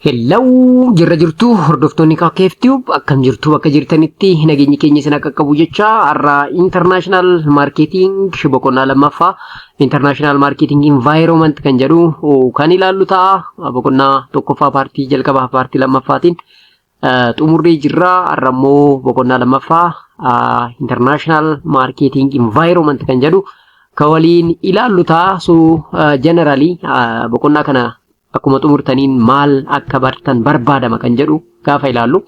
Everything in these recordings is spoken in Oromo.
Hello, jirra jirtu hordoftoonni KKFTube, akkam jirtu? Bakka jirtanitti nageenyi keenya isin akka qabu jecha, har'a international marketing boqonnaa lammaffaa, international marketing environment kan jedhu kan ilaallu ta'a. Boqonnaa tokkoffaa partii jalqabaa partii lammaffaatiin xumurree jirra. Har'a immoo boqonnaa lammaffaa international marketing environment kan jedhu kan waliin ilaallu ta'a. So generally boqonnaa kana akkuma xumurtaniin maal akka bartan barbaadama kan jedhu gaafa ilaallu.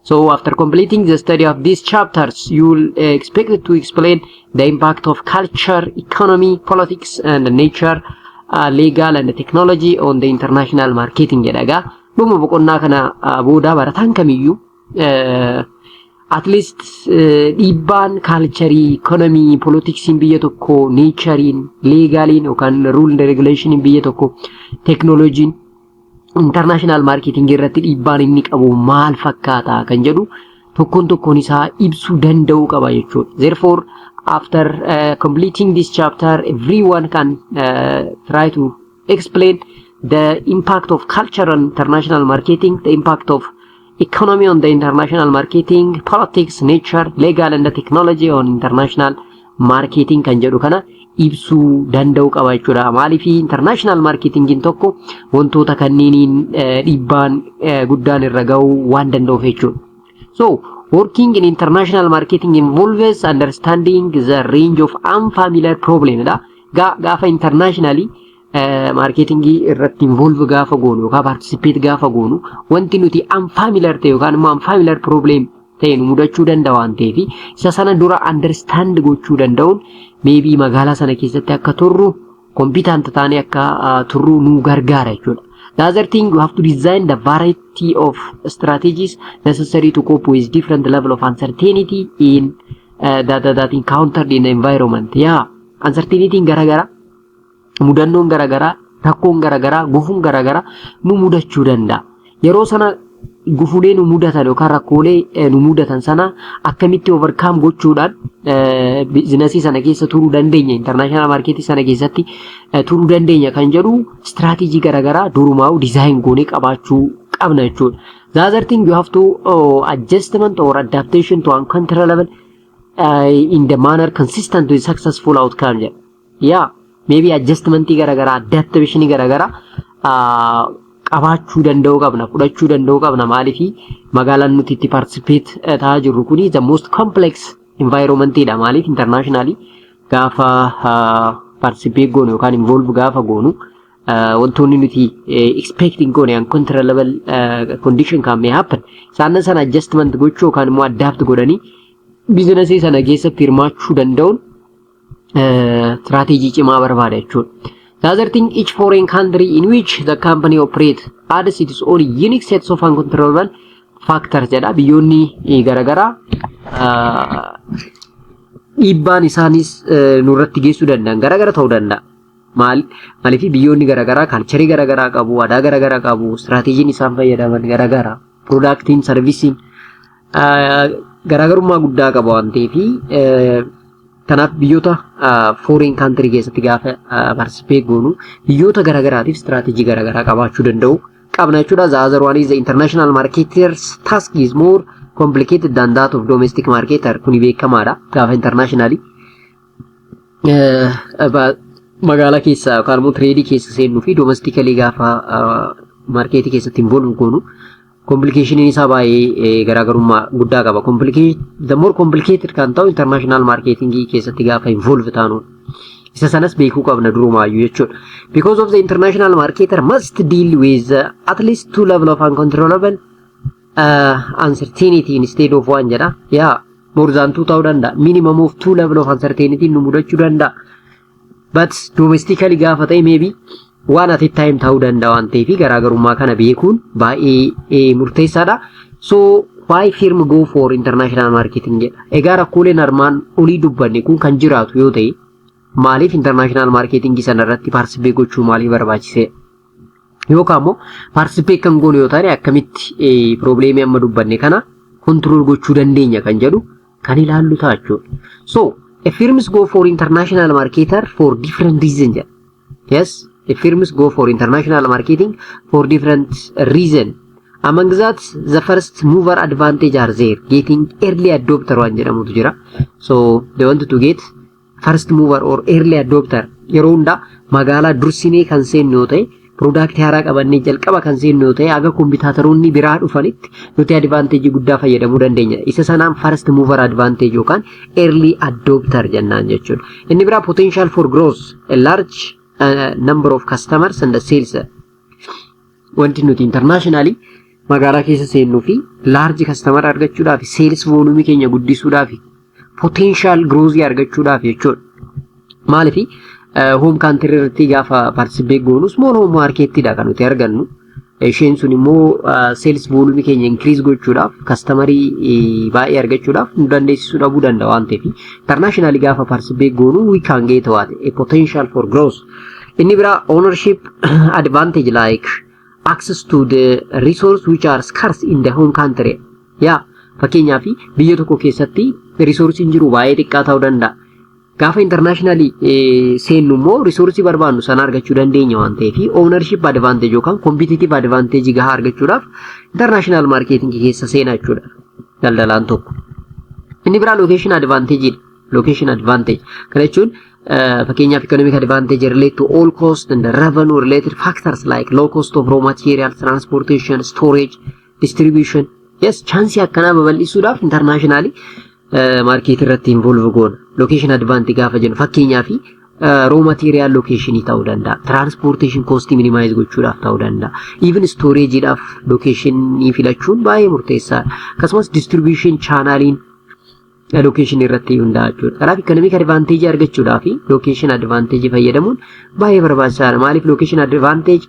So after completing the study of these chapters, you will expect to explain the impact of culture, economy, politics and nature, legal and technology on the international marketing jedha. Egaa dhuma boqonnaa kana booda barataan kamiyyuu at least dhiibbaan culturii, economy, politicsiin biyya tokko, natureiin, legaliin yookaan rule and regulationiin biyya tokko, teknooloojiin international marketing irratti dhiibbaan inni qabu maal fakkaata kan jedhu tokkoon tokkoon isaa ibsuu danda'uu qaba jechuudha. Therefore, after completing this chapter, everyone can try to explain the impact of culture on international marketing, the impact of economy on the international marketing, politics, nature, legal and technology on international marketing kan jedhu kana ibsuu danda'uu qaba jechuudha. Maaliif international marketingiin tokko wantoota kanneeniin dhiibbaan guddaan irra gahuu waan danda'uuf jechuudha. So, working in international marketing involves understanding the range of unfamiliar problem dha. Gaafa internationally marketingii irratti involve gaafa goonu yookaan participate gaafa goonu, wanti nuti unfamiliar ta'e yookaan immoo unfamiliar problem ta'e nu mudachuu danda'a waan ta'eef, isa sana dura understand gochuu danda'uun maybe magaalaa sana keessatti akka turru, competent taanee akka turru nu gargaara jechuudha. The other thing, you have to design the variety of strategies necessary to cope with different level of uncertainty in that encountered in the environment. Yeah, uncertainty garagara, mudannoon garagaraa, rakkoon garagaraa, gufuun garagaraa nu mudachuu danda'a. Yeroo sana gufuulee nu mudatan yookaan rakkoolee nu mudatan sana akkamitti overcome gochuudhaan businessii sana keessa turuu dandeenya, international marketii sana keessatti turuu dandeenya kan jedhu strategy garagaraa durumaa'u design goonee qabaachuu qabna jechuudha. The other thing, you have to adjustment or adaptation to uncontrollable in the manner consistent with successful outcome jedha. Yeah, maybe adjustmentii garagaraa, adaptationii garagaraa qabaachuu danda'uu qabna, fudhachuu danda'uu qabna. Maaliifi magaalaan nuti itti participate ta'aa jirru kuni the most complex environmentidha. Maaliif internationally gaafa participate goonu yookaan involve gaafa goonu, wantoonni nuti expecting goone uncontrollable condition can may happen. Isaan sana adjustment gochuu yookaan immoo adapt godhanii businessii sana keessatti hirmaachuu danda'uun strategy cimaa barbaada jechuudha. The other thing, each foreign country in which the company operates adds its own unique sets of uncontrollable factors jedha. Biyyoonni garaagaraa dhiibbaan isaanis nurratti geessuu danda'an garaagara ta'uu danda'a. Maaliif biyyoonni garaagaraa culturii garaagaraa qabu, aadaa garaagaraa qabu, strategyn isaan fayyadaman garaagaraa, productiin, serviceiin garaagarummaa guddaa qaba waan ta'eef, kanaaf biyyoota foreign country keessatti gaafa participate goonu biyyoota garaagaraatiif strategy garaagaraa qabaachuu danda'u qabna jechuudha. The other one is the international marketers task is more complicated than that of domestic marketer. Kuni beekamaadha. Gaafa internationally magaalaa keessa yookaan immoo tradeii keessa seennuu fi domestically gaafa marketii keessatti involve goonu, complicationiin isaa baay'ee garaagarummaa guddaa qaba. The more complicated kan ta'u international marketingii keessatti gaafa involve taanudha. Isa sanas beekuu qabna durumaayyuu jechuudha. Because of the international marketer must deal with at least two level of uncontrollable uncertainty instead of one jedha. Yeah, more than two ta'uu danda'a. Minimum of two level of uncertainty nu mudachuu danda'a. But domestically gaafa ta'e maybe one at a time ta'uu danda'a waan ta'eef, garaagarummaa kana beekuun baay'ee murteessaadha. So why firm go for international marketing jedha. Egaa rakkooleen armaan olii dubbanne kun kan jiraatu yoo ta'e, maaliif international marketing sana irratti participate gochuu maaliif barbaachise? Yookaan immoo participate kan goonu yoo ta'e, akkamitti problemii amma dubbanne kana control gochuu dandeenya kan jedhu kan ilaallu ta'a jechuudha. So a firms go for international marketer for different reason jedha. Yes, The firms go for international marketing for different reason. Among that, the first mover advantage are there. Getting early adopter waan jedhamutu jira. So they want to get first mover or early adopter. Yeroo hundaa magaalaa dursinee kan seennu yoo ta'e, product haaraa qabannee jalqaba kan seennu yoo ta'e, haga competitoroonni biraa dhufanitti nuti advantage guddaa fayyadamuu dandeenya. Isa sanaan first mover advantage yookaan early adopter jennaan jechuudha. Inni biraa potential for growth, a large number of customers and the sales. Wanti nuti internationally magaalaa keessa seennuu fi large customer argachuudhaaf, sales volume keenya guddisuudhaaf, potential growth argachuudhaaf jechuudha. Maaliif home country irratti gaafa participate goonu small home marketidha kan nuti argannu. Isheen sun immoo sales volume keenya increase gochuudhaaf, customerii baay'ee argachuudhaaf nu dandeessisuu dhabuu danda'a waan ta'eef, internationally gaafa participate goonu we can get what? A potential for growth. Inni biraa ownership advantage, like access to the resource which are scarce in the home country. Yaa, fakkeenyaaf biyya tokko keessatti resourceiin jiru baay'ee xiqqaa ta'uu danda'a. Gaafa internationally seennu immoo resourceii barbaannu sana argachuu dandeenya waan ta'eef, ownership advantage yookaan competitive advantage gahaa argachuudhaaf international marketing keessa seenaa jechuudha daldalaan tokko. Inni biraa location advantage dha. Location advantage. Kana jechuun fakkeenyaaf economic advantage relate to all cost and revenue related factors like low cost of raw material, transportation, storage, distribution. Yes, chanceii akkanaa babal'isuudhaaf internationally market irratti involve goona. Location advantage gaafa jennu, fakkeenyaaf raw material locationii ta'uu danda'a. Transportation cost minimize gochuudhaaf ta'uu danda'a. Even storageidhaaf locationii filachuun baay'ee murteessaadha. Akkasumas distribution channeliin location irratti hundaa'a jechuudha. Kanaaf economic advantage argachuudhaaf location advantage fayyadamuun baay'ee barbaachisaadha. Maaliif? Location advantage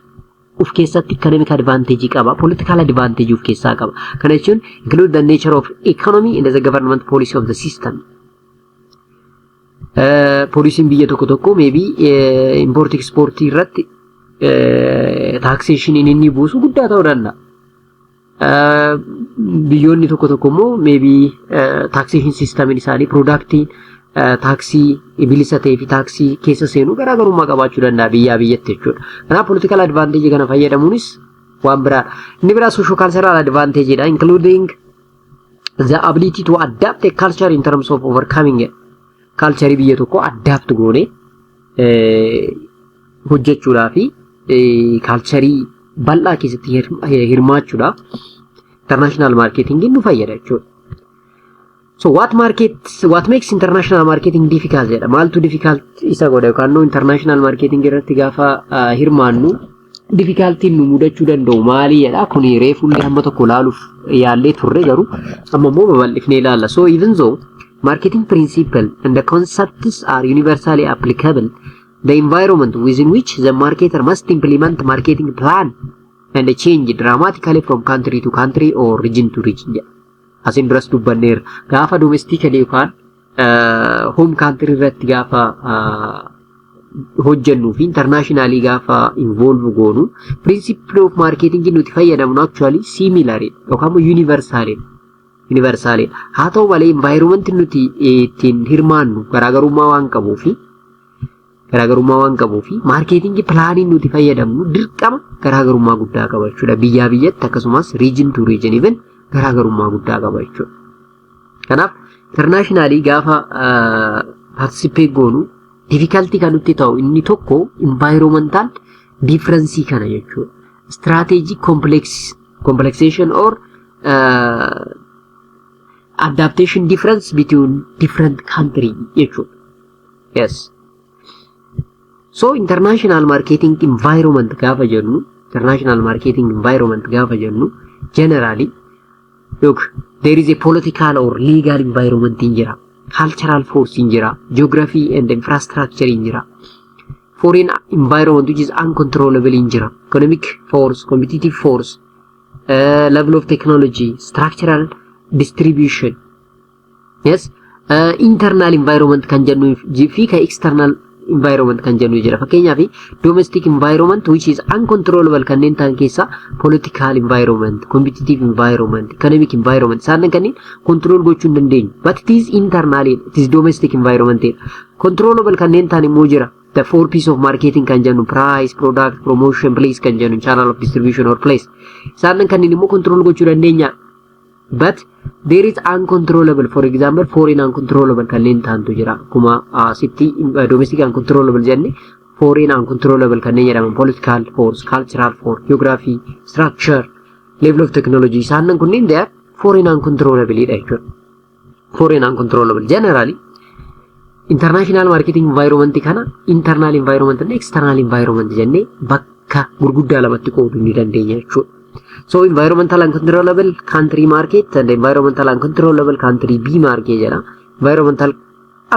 of keessatti economic advantage qaba, political advantage of keessaa qaba. Kana jechuun include the nature of economy and the government policy of the system. Policyn biyya tokko tokko maybe import export irratti taxationiin inni buusu guddaa ta'uu danda'a. Biyyoonni tokko tokko immoo maybe taxation systemiin isaanii productiin taxii bilisa ta'ee fi taxii keessa seenuu garaagarummaa qabaachuu danda'a biyyaa biyyatti jechuudha. Kanaaf political advantage kana fayyadamuunis waan biraadha. Inni biraa socio cultural advantage dha, including the ability to adapt a culture in terms of overcoming it. Culture biyya tokko adapt goone hojjechuudhaa fi culture bal'aa keessatti hirmaachuudhaaf international marketing nu fayyada jechuudha. So what makes international marketing difficult jedha. Maaltu difficult isa godha yookaan immoo international marketing irratti gaafa hirmaannu difficultiin nu mudachuu danda'u maali jedha. Kuni reefullee hamma tokko ilaaluuf yaallee turre, garuu amma immoo babal'ifnee ilaalla. So even though marketing principle and the concepts are universally applicable, the environment within which the marketer must implement marketing plan and change dramatically from country to country or region to region jedha. Asin duras dubbanneerra. Gaafa domestically yookaan home country irratti gaafa hojjennuu fi internationally gaafa involve goonu, principle of marketing nuti fayyadamnu actually similar yookaan immoo universal universal. Haa ta'u malee, environment nuti ittiin hirmaannu garaagarummaa waan qabuu fi marketing planiin nuti fayyadamnu dirqama garaagarummaa guddaa qaba jechuudha. Biyyaa biyyatti, akkasumas region to region even garaagarummaa guddaa qaba jechuudha. Kanaaf internationally gaafa participate goonu difficulty kan nutti ta'u inni tokko environmental difference kana jechuudha. Strategy complexation or adaptation difference between different country jechuudha. Yes. So international marketing environment gaafa jennu, international marketing environment gaafa jennu, generally, look, there is a political or legal environment in jira, cultural force in jira, geography and infrastructure in jira, foreign environment which is uncontrollable in jira, economic force, competitive force, level of technology, structural distribution, yes, internal environment kan jennu fi kan external environment kan jennu jira. Fakkeenyaaf domestic environment which is uncontrollable kanneen ta'an keessaa political environment, competitive environment, economic environment, isaan kanneen control gochuu hin dandeenyu. But it is internal, it is domestic environment. Controllable kanneen ta'an immoo jira. The four P's of marketing kan jennu, price, product, promotion, place kan jennu, channel of distribution or place. Isaan kanneen immoo control gochuu dandeenya. But there is uncontrollable, for example, foreign uncontrollable kanneen ta'antu jira. Akkuma asitti domestic uncontrollable jenne, foreign uncontrollable kanneen jedhaman political force, cultural force, geography, structure, level of technology, isaan kunneen they are foreign uncontrollable dha jechuudha. Foreign uncontrollable generally international marketing environment kana internal environment and external environment jennee bakka gurguddaa lamatti qooduu ni dandeenya jechuudha. So environmental uncontrollable country market and environmental uncontrollable country B market jedha. Environmental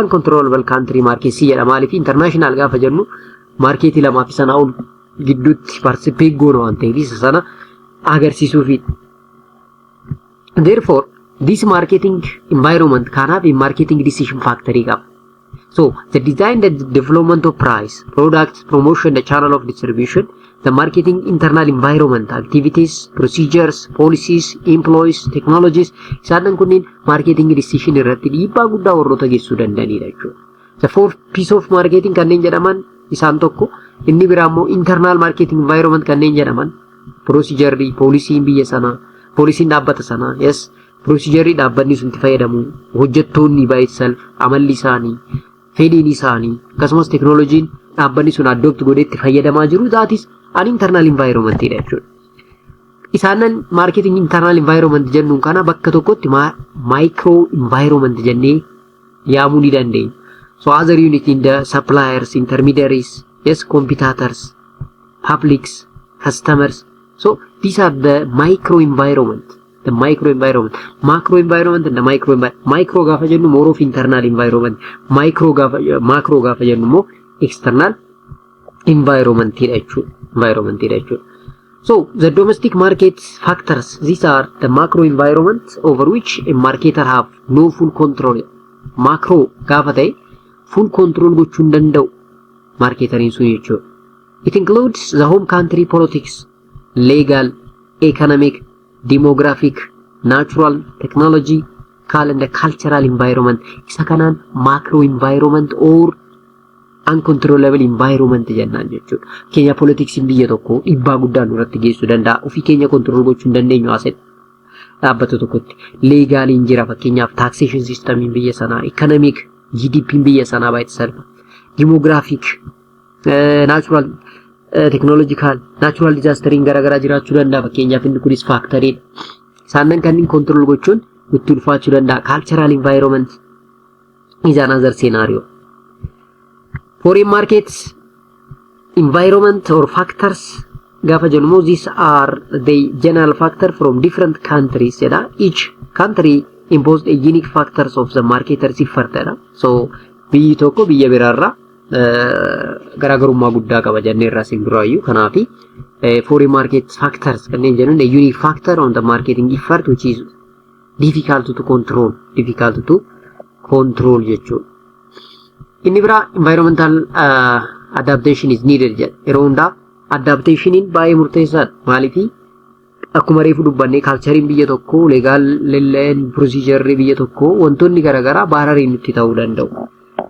uncontrollable country market C jedha. Maaliif? International gaafa jennu marketii lamaa fi sanaa ol gidduutti participate goona waan ta'eef isa sana agarsiisuufi. Therefore, this marketing environment can have a marketing decision factory qaba. So, the design and the development of price, product, promotion, the channel of distribution, the marketing internal environment, activities, procedures, policies, employees, technologies, isaan kunneen marketing decision irratti dhiibbaa guddaa warroota geessisuu danda'anidha jechuudha. The four P's of marketing kanneen jedhaman isaan tokko, inni biraa immoo internal marketing environment kanneen jedhaman procedure, policyn biyya sanaa, policyn dhaabbata sanaa, yes, procedure dhaabbanni sun itti fayyadamu, hojjettoonni by itself, amalli isaanii, fedhiin isaanii, akkasumas teknooloojiin dhaabbanni sun adopt godhee itti fayyadamaa jiru, that is an internal environment dha jechuudha. Isaanan marketing internal environment jennuun kana bakka tokkotti micro environment jennee yaamuu ni dandeenya. So other unit in the suppliers, intermediaries, yes, competitors, publics, customers. So these are the micro environment. The micro environment, macro environment and the micro environment. Micro gaafa jennu more of internal environment. Micro gaafa, macro gaafa jennu immoo external environment dha jechuudha. Environment dha jechuudha. So the domestic market factors, these are the macro environment over which a marketer have no full control. Macro gaafa ta'e full control gochuu hin danda'u marketeriin sun jechuudha. It includes the home country politics, legal, economic, demographic, natural, technology, and cultural environment. Isa kanaan macro environment or uncontrollable environment jennaan jechuudha. Keenya politicsiin biyya tokko dhiibbaa guddaa nurratti geessuu danda'a. Ofii keenya control gochuu hin dandeenyu asedha. Dhaabbata tokkotti. Legaliin jira, fakkeenyaaf taxation systemiin biyya sanaa, economic GDP'n biyya sanaa by itself, demographic, natural, technological, natural disasteriin garaagaraa jiraachuu danda'a. Fakkeenyaaf inni kunis factoriidha. Isaan kanneen control gochuun nutti ulfaachuu danda'a. Cultural environment is another scenario. Foreign markets environment or factors gaafa jennu immoo these are the general factor from different countries jedha. Each country imposed a unique factors of the marketers effort jedha. So biyyi tokko biyya biraarraa garaagarummaa guddaa qaba jennee irraa sin duraayyuu. Kanaafi foreign market factors kanneen jennuun a unique factor on the marketing effort which is difficult to control jechuudha. Inni biraa environmental adaptation is needed jedha. Yeroo hundaa adaptationiin baay'ee murteessaadha. Maaliifi? Akkuma reefu dubbannee, cultureiin biyya tokkoo, legal procedureri biyya tokkoo, wantoonni garaagaraa barrierii nutti ta'uu danda'u.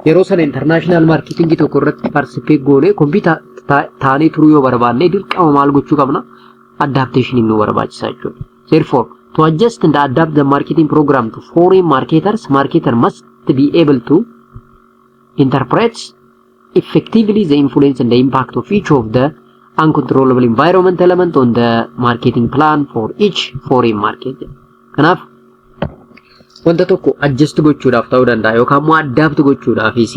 Yeroo sana international marketingii tokko irratti participate goonee compete taanee turuu yoo barbaanne dirqama maal gochuu qabna? Adaptationiin nu barbaachisa jechuudha. Therefore, to adjust and adapt the marketing program to foreign marketers, marketer must be able to interpret effectively the influence and the impact of each of the uncontrollable environment element on the marketing plan for each foreign market. Kanaaf wanta tokko adjust gochuudhaaf ta'uu danda'a yookaan immoo adapt gochuudhaafis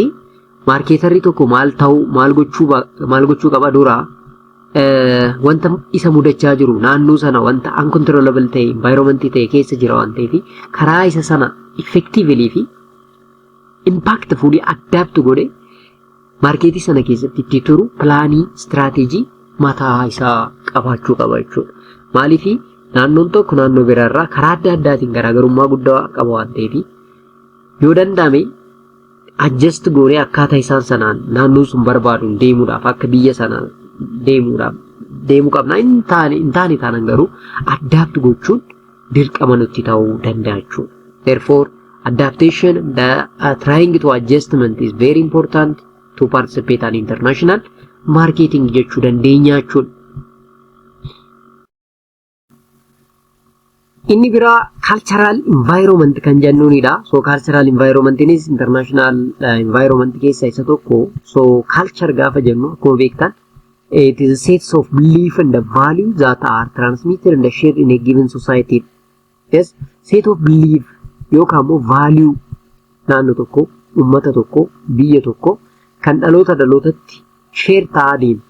marketerri tokko maal ta'uu, maal gochuu qaba? Dura wanta isa mudachaa jiru naannoo sana, wanta uncontrollable ta'e environment ta'e keessa jira waan ta'eef, karaa isa sana effectively fi impactfully adapt godhe marketii sana keessatti itti turu planii strategy mataa isaa qabaachuu qaba jechuudha. Maaliif? Naannoon tokko naannoo biraarraa karaa adda addaatiin garaagarummaa guddaa qaba waan ta'eef, yoo danda'ame adjust goonee akkaataa isaan sanaan naannoon sun barbaaduun deemuudhaaf, akka biyya sana deemuudhaaf deemuu qabna. Hin taane taanan garuu adapt gochuun dirqama nutti ta'uu danda'a jechuudha. Therefore, adaptation, the trying to adjustment is very important to participate an international marketing jechuu dandeenya jechuudha. Inni biraa cultural environment kan jennuunidha. So cultural environmentiinis international environment keessaa isa tokko. So culture gaafa jennu, akkuma beektan, it is a sets of belief and the value that are transmitted and shared in a given society. Yes, set of belief yookaan immoo value naannoo tokko, uummata tokko, biyya tokko kan dhaloota dhalootatti share ta'aa deemu,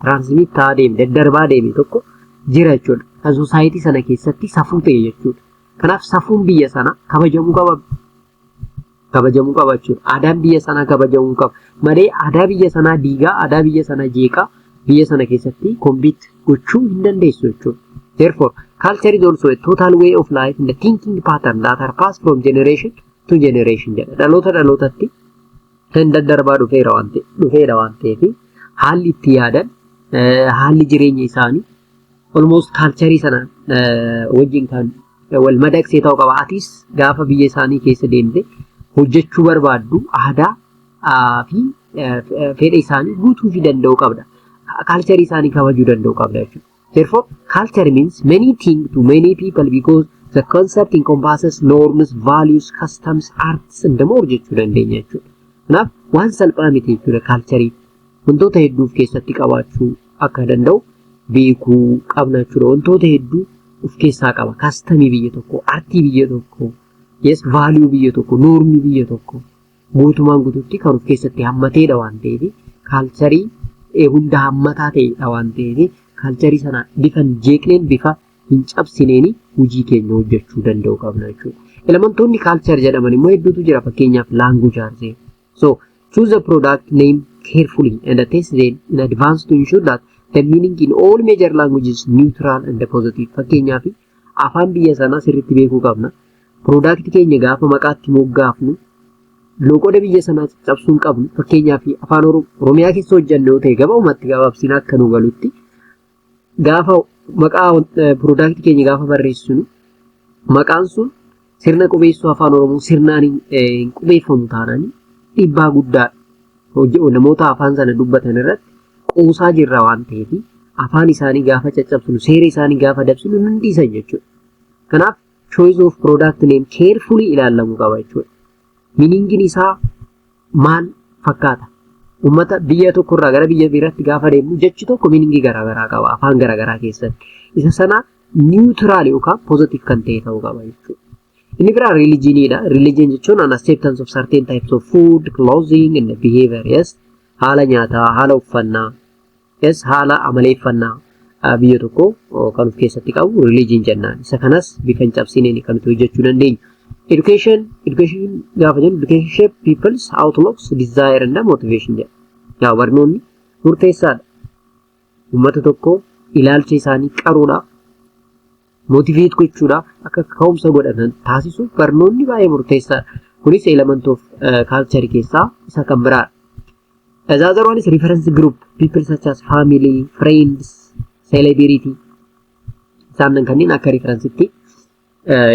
transmit ta'aa deemu, daddarbaa deeme tokko jira jechuudha. Kan society sana keessatti safuu ta'e jechuudha. Kanaaf safuun biyya sanaa kabajamuu qaba. Kabajamuu qaba jechuudha. Aadaan biyya sanaa kabajamuu qaba. Malee aadaa biyya sanaa diigaa, aadaa biyya sanaa jeeqaa biyya sana keessatti compete gochuu hin dandeessu jechuudha. Therefore, culture is also a total way of life and the thinking pattern that are passed from generation to generation jedha. Dhaloota dhalootatti kan daddarbaa dhufeera waan ta'eef, haalli itti yaadan, haalli jireenya isaanii almost culture sana wajjin kan wal madaqsee ta'uu qaba. Atis gaafa biyya isaanii keessa deemte hojjechuu barbaaddu, aadaa fi fedha isaanii guutuu fi danda'uu qabda. Culture isaanii kabajuu danda'uu qabda jechuudha. Therefore, culture means many things to many people because the concept encompasses norms, values, customs, arts and more jechuu dandeenya jechuudha. Kanaaf waan salphaa miti jechuudha culture. Wantoota hedduu of keessatti qabaachuu akka danda'u beekuu qabna jechuudha. Wantoota hedduu of keessaa qaba. Customii biyya tokkoo, artii biyya tokkoo, yes, value biyya tokkoo, normii biyya tokkoo guutumaan guutuutti kan of keessatti hammateedha waan ta'eef, culture hunda hammataa ta'edha waan ta'eef, culture sana bifa hin jeeqneen, bifa hin cabsineen hojii keenya hojjechuu danda'u qabna jechuudha. Elementoonni culture jedhaman immoo hedduutu jira. Fakkeenyaaf, language are. So choose the product name carefully and test them in advance to ensure that the meaning in all major languages neutral and positive. Fakkeenyaaf, afaan biyya sanaa sirriitti beekuu qabna. Product keenya gaafa maqaatti moggaafnu loqoda biyya sanaa caccabsuu hin qabnu. Fakkeenyaaf, afaan Oromiyaa keessa hojjanne yoo ta'e, gabaabumatti gabaabsina akka nu galutti gaafa maqaa product keenya gaafa barreessinu, maqaan sun sirna qubeessuu afaan Oromoo sirnaan hin qubeeffamu taanaan dhiibbaa guddaa namoota afaan sana dubbatan irratti qoosaa jirra waan ta'eef, afaan isaanii gaafa caccabsinu, seera isaanii gaafa dabsinu nun dhiisan jechuudha. Kanaaf choice of product name carefully ilaalamuu qaba jechuudha. Meaningiin isaa maal fakkaata? Uummata biyya tokkorraa gara biyya biraatti gaafa deemnu jechi tokko meaningii garaagaraa qaba afaan garaagaraa keessatti. Isa sana neutral yookaan positive kan ta'e ta'uu qaba jechuudha. Inni biraa religioniidha. Religion jechuun an acceptance of certain types of food, clothing and behavior. Yes. Haala nyaataa, haala uffannaa, yes, haala amaleeffannaa biyya tokko kan of keessatti qabu religion jennaan. Isa kanas bifa hin cabsineen kan nuti hojjechuu dandeenyu. Education gaafa jennu, education shape people's outlooks, desire and motivation jedha. Yaa, barnoonni murteessaadha. Uummata tokko ilaalcha isaanii qaruudhaaf, motivate gochuudhaaf, akka ka'umsa godhatan taasisuuf barnoonni baay'ee murteessaadha. Kunis element of culture keessaa isa kan biraadha. The other one is reference group, people such as family, friends, celebrity. Isaan kanneen akka reference'itti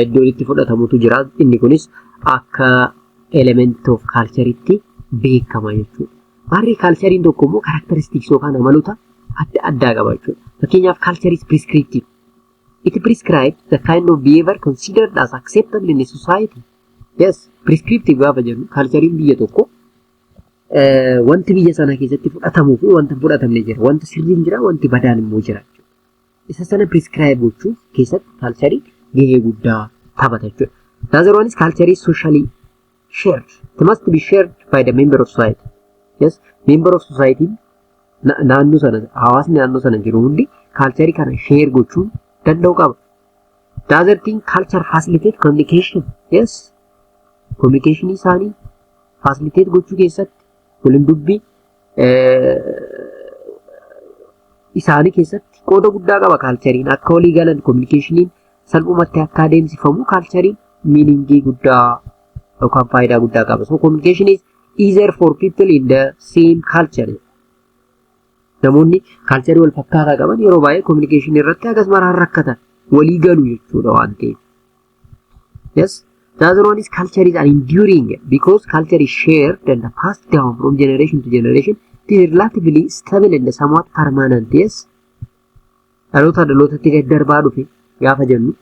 iddoon itti fudhatamutu jira. Inni kunis akka element of culture'itti beekama jechuudha. Maarree, culture'n tokko immoo characteristics yookaan amaloota adda addaa qaba jechuudha. Fakkeenyaaf, culture is prescriptive. It prescribes the kind of behavior considered as acceptable in a society. Yes, prescriptive gaafa jennu, culture'n biyya tokko wanti biyya sana keessatti fudhatamuu fi wanta hin fudhatamne jira. Wanti sirriin jira, wanti badaan immoo jira. Isa sana prescribe gochuu keessatti culture'n gahee guddaa taphata jechuudha. The other one is culture is socially shared. It must be shared by the member of society. Yes, member of society, naannoo sana, hawaasni naannoo sana jiru hundi culture kana share gochuu danda'u qaba. The other thing, culture facilitate communication. Yes, communication isaanii facilitate gochuu keessatti, waliin dubbii isaanii keessatti qooda guddaa qaba culture'n. Akka walii galan, communicationiin salphumatti akka adeemsifamu culture'n meaningii guddaa yookaan faayidaa guddaa qaba. So communication is easier for people in the same culture. Namoonni culture wal fakkaataa qaban yeroo baay'ee communication irratti akkasuma rakkatan, walii galu jechuudha waan ta'eef. Yes. The other one is culture is an enduring because culture is shared and passed down from generation to generation. It is relatively stable and somewhat permanent. Yes. Dhaloota dhalootatti daddarbaa dhufe gaafa jennu,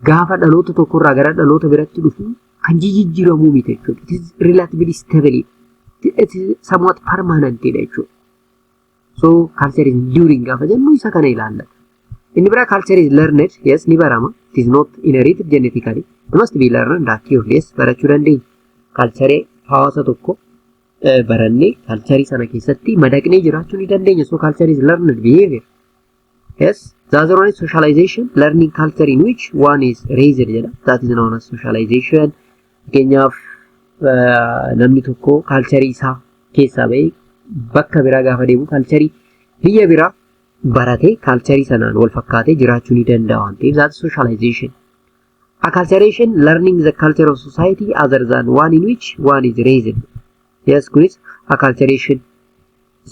gaafa dhaloota tokkorraa gara dhaloota biratti dhufu kan jijjiiramuu miti jechuudha. It is relatively stable. It is somewhat permanent jechuudha. So culture is enduring gaafa jennu isa kana ilaallata. Inni biraa culture is learned. Yes, ni barama. It is not inherited genetically. It must be learned and acquired. Yes, barachuu dandeenya. Culture hawaasa tokko barannee culture sana keessatti madaqnee jiraachuu ni dandeenya. So culture is learned behavior. Yes, the other one is socialization, learning culture in which one is raised jedha. That is known as socialization. Fakkeenyaaf, namni tokko culture isaa keessaa bahee bakka biraa gaafa deemu culture biyya biraa baratee culture sanaan wal fakkaatee jiraachuu ni danda'a waan ta'eef, that is socialization. Acculturation, learning the culture of society other than one in which one is raised. Yes, kunis acculturation,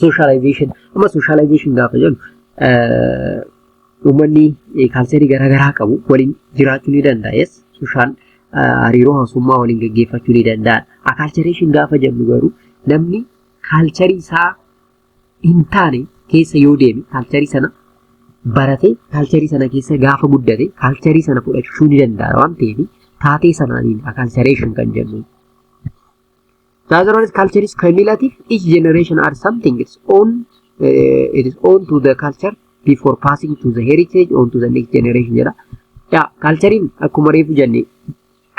socialization. Amma socialization gaafa jennu, uummanni culture garaagaraa qabu waliin jiraachuu ni danda'a. Yes, social hariiroo hawaasummaa waliin gaggeeffachuu ni danda'a. Acculturation gaafa jennu garuu, namni culture isaa hin taane keessa yoo deeme, culture sana baratee culture sana keessa gaafa guddate culture sana fudhachuu ni danda'a waan ta'eef, taatee sanaaniin acculturation kan jennu. The other one is culture is cumulative. Each generation adds something it is own to the culture before passing to the heritage on to the next generation jedha. Yaa, culturein akkuma reefu jenne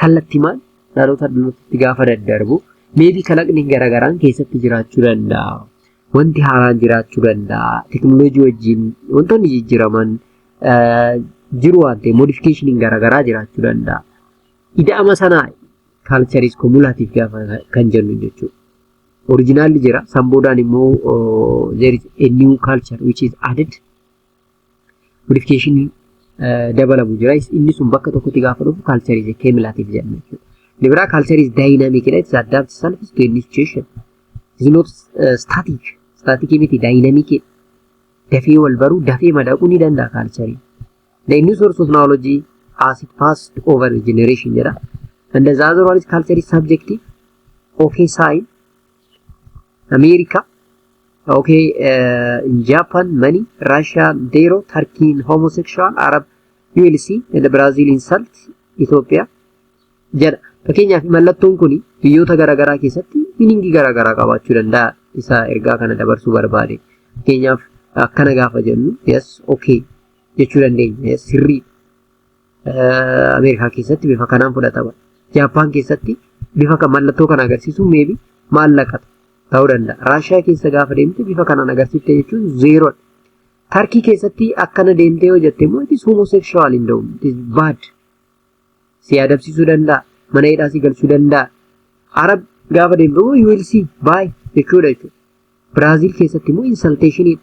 kallattimaan dhaloota dhalootatti gaafa daddarbu maybe kalaqni garagaraan keessatti jiraachuu danda'a. Wanti haaraan jiraachuu danda'a. Teknooloojii wajjin wantoonni jijjiiraman jiru waan ta'eef, modificationiin garaagaraa jiraachuu danda'a. Ida'ama sanaa culture is cumulative gaafa kan jennu jechuudha. Originalli jira, san boodaan immoo there is a new culture which is added, modification dabalamu jira. Inni sun bakka tokkotti gaafa dhufu culture is cumulative jenna jechuudha. Inni biraa culture is dynamic dha. It adapts itself to a new situation. It is not static. Static miti, dynamic. Dafee wal baruu, dafee madaquu ni danda'a culture. The new source of knowledge as it passed over the generation jedha. And the other one is culture is subjective. Okay sign. America. Okay, in Japan, money. Russia, zero. Turkey, homosexual. Arab, ULC. And Brazil, insult. Ethiopia jedha. Fakkeenyaaf, mallattoon kun biyyoota garaagaraa keessatti meaningii garaagaraa qabaachuu danda'a. Isa ergaa kana dabarsuu barbaade. Fakkeenyaaf, akkana gaafa jennu, yes, okay jechuu dandeenya. Yes, sirrii. Ameerikaa keessatti bifa kanaan fudhatama. Jaappaan keessatti bifa mallattoo kana agarsiisu maybe maallaqa ta'uu danda'a. Raashiyaa keessa gaafa deemte bifa kanaan agarsiifte jechuun zerodha. Tarkii keessatti akkana deemtee yoo jette immoo it is homosexual hin ta'u. It is bad. Si adabsiisuu danda'a. Mana hidhaa si galchuu danda'a. Arab gaafa deemte immoo you will see bye jechuudha jechuudha. Biraaziil keessatti immoo insultationiidha.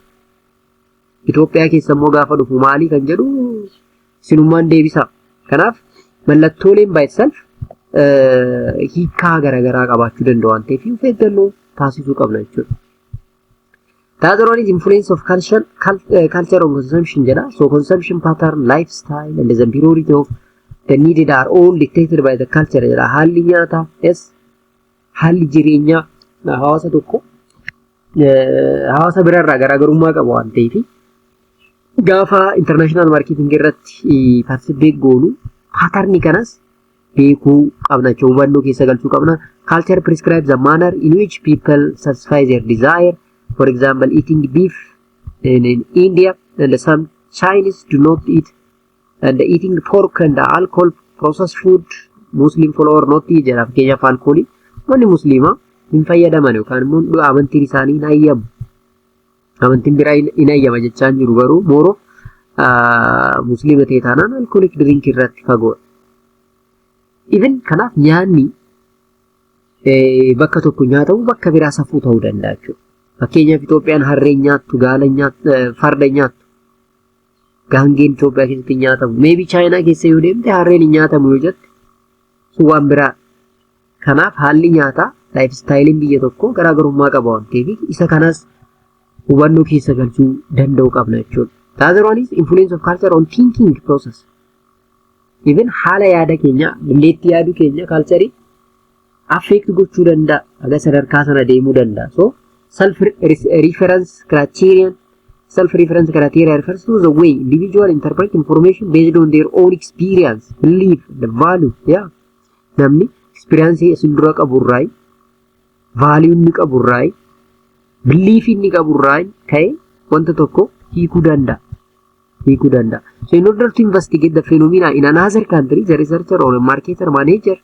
Itoophiyaa keessa immoo gaafa dhufu maalii kan jedhu sinummaan deebisa. Kanaaf mallattooleen by itself hiikaa garaagaraa qabaachuu danda'u waan ta'eef, of eeggannoo taasisuu qabna jechuudha. The other one is influence of culture on consumption jedha. So consumption pattern, lifestyle and the priority of the needed are all dictated by the culture jedha. Haalli nyaataa, yes, haalli jireenyaa hawaasa tokko hawaasa biraarraa garaagarummaa qaba waan ta'eef, gaafa international marketing irratti participate goonu patternii kanas beekuu qabna jechuudha. Hubannoo keessa galchuu qabna. Culture prescribes the manner in which people satisfy their desire. For example, eating beef in India and some Chinese do not eat, and eating pork and alcohol, processed food, Muslim follower not eat jedha. Fakkeenyaaf, alkoolii wanni musliimaa hin fayyadaman yookaan immoo amantiin isaanii hin hayyamu. Amantiin biraa hin hayyama jechaa hin jiru, garuu more of musliima ta'e taanaan alcoholic drink irratti fagoodha. Even kanaaf nyaanni bakka tokko nyaatamu bakka biraa safuu ta'uu danda'a jechuudha. Fakkeenyaaf, Itoophiyaan harreen nyaattu, gaala nyaattu, farda nyaattu. Gaangeen Itoophiyaa keessatti hin nyaatamu. Maybe Chaayinaa keessa yoo deemte harreen hin nyaatamu yoo jette sun waan biraa. Kanaaf haalli nyaataa, lifestyleiin biyya tokkoo garaagarummaa qaba waan ta'eef, isa kanas hubannoo keessa galchuu danda'uu qabna jechuudha. The other one is influence of culture on thinking process. Even haala yaada keenya, dandeettii yaaduu keenya culture affect gochuu danda'a. Haga sadarkaa sana deemuu danda'a. So self reference criterion. Self reference criteria refers to the way individual interpret information based on their own experience, belief, the value. Yeah. Namni experience isin dura qaburraa, value inni qaburraa, belief inni qaburraa ka'e wanta tokko hiikuu danda'a. Hiikuu danda'a. So in order to investigate the phenomena in another country, the researcher or a marketer manager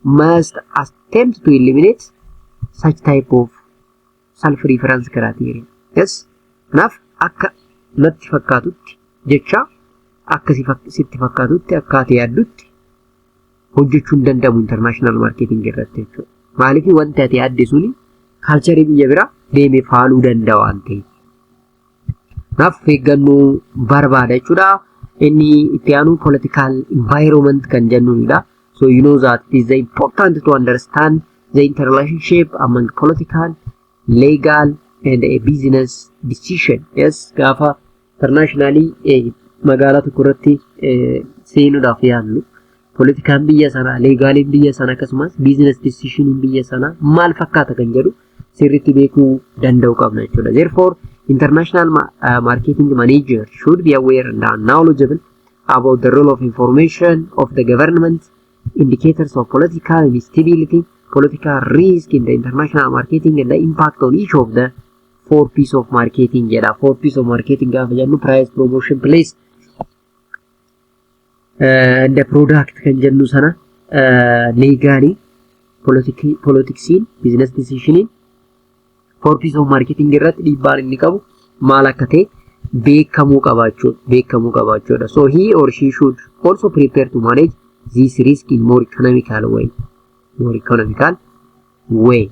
must attempt to eliminate such type of self-reference criteria. Yes. Kanaaf akka natti fakkaatutti jecha akka sitti fakkaatutti, akka ati yaaddutti hojjechuu hin danda'amu international marketing irratti jechuudha. Maaliif? Wanti ati yaadde suni culture biyya biraa deemee faaluu danda'a waan ta'eef. Kanaaf eeggannoo barbaada jechuudha. Inni itti aanu political environment kan jennuunidha. So you know that it is important to understand the interrelationship among political, legal and a business decision. Yes, gaafa internationally magaalaa tokko irratti seenuudhaaf yaallu politikaan biyya sanaa, legaliin biyya sanaa, akkasumas business decisioniin biyya sanaa maal fakkaata kan jedhu sirriitti beekuu danda'u qabna jechuudha. Therefore, international marketing manager should be aware and knowledgeable about the role of information of the government, indicators of political instability, political risk in the international marketing and the impact on each of the four P's of marketing jedha. Four P's of marketing gaafa jennu price, promotion, place and the product kan jennu sana legally, politicsiin, business decisioniin four P's of marketing irratti dhiibbaan inni qabu maal akka ta'e beekamuu qabaachuudha. So he or she should also prepare to manage this risk in more economical way. More economical way.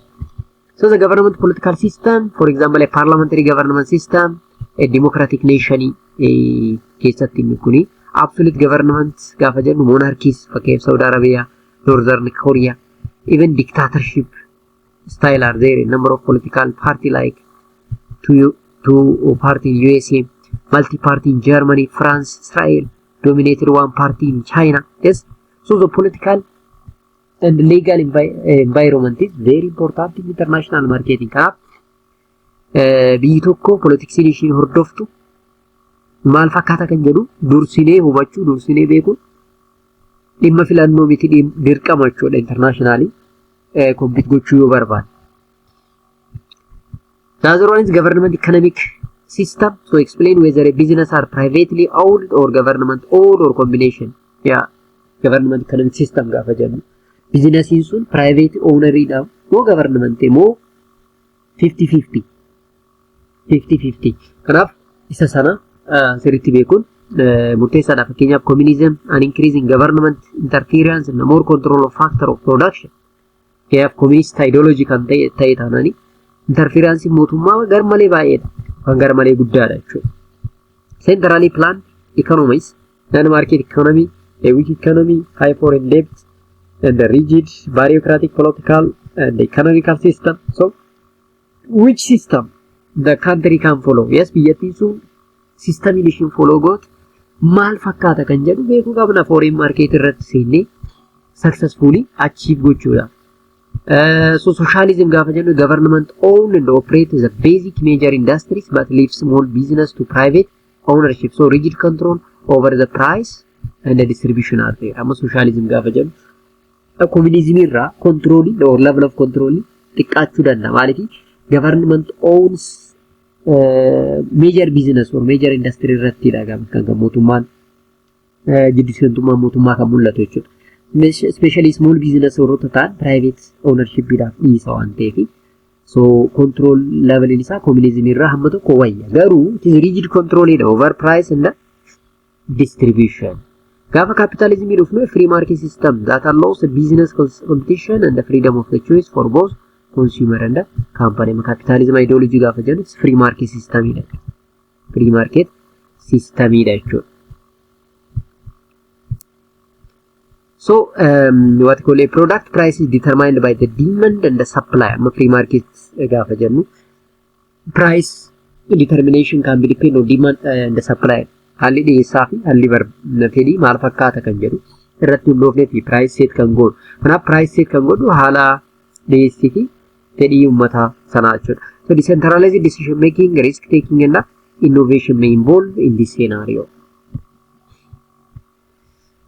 So the government political system, for example, a parliamentary government system, a democratic nation keessatti inni kuni absolute government gaafa jennu monarchies, fakkeenyaaf Saudi Arabia, Northern Korea, even dictatorship style are there, a number of political party like two party in USA, multi-party in Germany, France, Israel, dominated one party in China. Yes, so the political and legal environment is very important in international marketing. Kanaaf biyyi tokko politicsiin ishiin hordoftu maal fakkaata kan jedhu dursinee hubachuu, dursinee beekuun dhimma filannoo miti, dirqama jechuudha internationally compete gochuu yoo barbaade. The other one is government economic system. So explain whether a business are privately owned or government owned or combination. Yeah, government economic system gaafa jennu businessiin sun private owneridha moo government moo 50-50? 50-50. Kanaaf isa sana sirriitti beekuun murteessaadha. Fakkeenyaaf communism, an increasing government interference and more control of factor of production. Fakkeenyaaf communist ideology kan ta'e taanani interference mootummaa garmalee baay'eedha. Kan garmalee guddaadha jechuudha. Centrally planned economies, non-market economy, a weak economy, high foreign debt, and the rigid bureaucratic political and economical system. So, which system the country can follow? Yes, biyyattiin sun systemiin ishiin follow gootu maal fakkaata kan jedhu beekuu qabna foreign market irratti seennee successfully achieve gochuudha. So socialism gaafa jennu government own and operate the basic major industries but leaves small business to private ownership. So rigid control over the price and the distribution are there. Amma socialism gaafa jennu communism irraa control or level of control xiqqaachuu danda'a. Maaliif? Government owns major business or major industry irrattidha kan mootummaan jidduu mootummaa kan mul'atu jechuudha. Especially small business warroota ta'an private ownership dhaaf dhiisa waan ta'eef, so control level isaa communism irraa hamma tokko wayya. Garuu it is rigid control over price and distribution. Gaafa capitalism dhufnu, free market system that allows the business competition and the freedom of the choice for both consumer and the company. Capitalism ideology gaafa jennu free market system dha. Free market system dha jechuudha. So what call a product price is determined by the demand and the supply. Amma free market gaafa jennu price determination can be depend on demand and the supply. Haalli dhiyeessaa fi haalli fedhii maal fakkaata kan jedhu irratti hundoofnee fi price set kan goonu. Kanaaf price set kan godhu haala dhiyeessii fi fedhii uummataa sanaa jechuudha. So decentralized decision making, risk taking and innovation may involve in this scenario.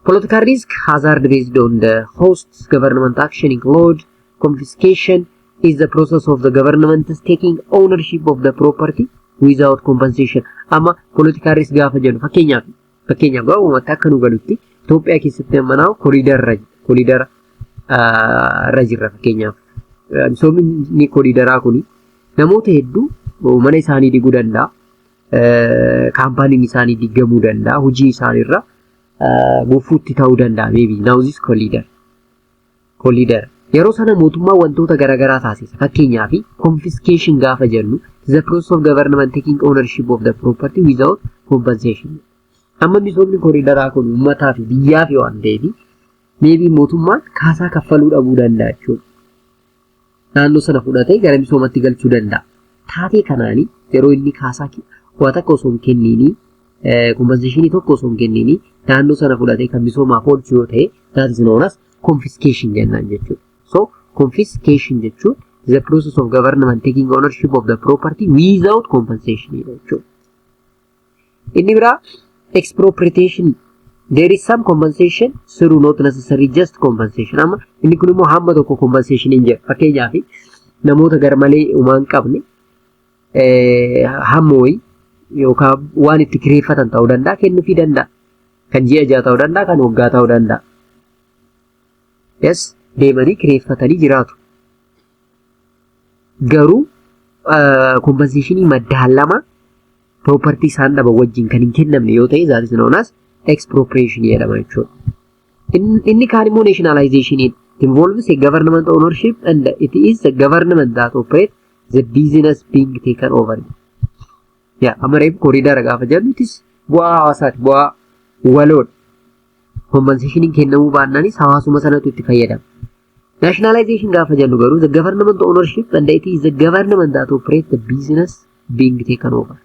Political risk hazard based on the host government action include confiscation is the process of the government taking ownership of the property without compensation. Amma political risk gaafa jennu, fakkeenyaaf gabaabumatti akka nu galutti, Itoophiyaa keessatti ammanaa corridor irra jirra. Fakkeenyaaf misoomni corridoraa kuni namoota hedduu mana isaanii diguu danda'a. Kaampaaniin isaanii diigamuu danda'a. Hojii isaaniirra gufuutti ta'uu danda'a. Maybe now this corridor. Corridor. Yeroo sana mootummaan wantoota garaagaraa taasisa. Fakkeenyaaf confiscation gaafa jennu, the process of government taking ownership of the property without compensation. Amma misoomni corridoraa kun uummataa fi biyyaa fi waan ta'eef, maybe mootummaan kaasaa kaffaluu dhabuu danda'a jechuudha. Naannoo sana fudhatee gara misoomatti galchuu danda'a. Taatee kanaanii yeroo inni kaasaa waa takka osoo hin kenniinii, compensationii tokko osoo hin kenniinii naannoo sana fudhatee kan misoomaaf oolchu yoo ta'e, that is known as confiscation jennaan jechuudha. So confiscation jechuun the process of government taking ownership of the property without compensation jechuudha. Inni biraa expropriation. There is some compensation through not necessary just compensation. Amma inni kun immoo hamma tokko compensation hin jedhu. Fakkeenyaaf namoota garmalee uumaa hin qabne hamma wayii yookaan waan itti kireeffatan ta'uu danda'a, kennuufii danda'a. Kan ji'a 6 ta'uu danda'a, kan waggaa ta'uu danda'a. Yes, deemanii kireeffatanii jiraatu. Garuu compensationii madaalama property isaan dhaban wajjin kan hin kennamne yoo ta'e, that is known as expropriation jedhama jechuudha. Inni kaan immoo nationalization involves a government ownership and it is the government that operate the business being taken over. Yaa, amma reefu corridora gaafa jennu itis bu'aa hawaasaati, bu'aa waloodha. Compensationiin kennamuu baannaanis hawaasuma sanatu itti fayyadama. Nationalization gaafa jennu garuu the government ownership and it is the government that operate the business being taken over.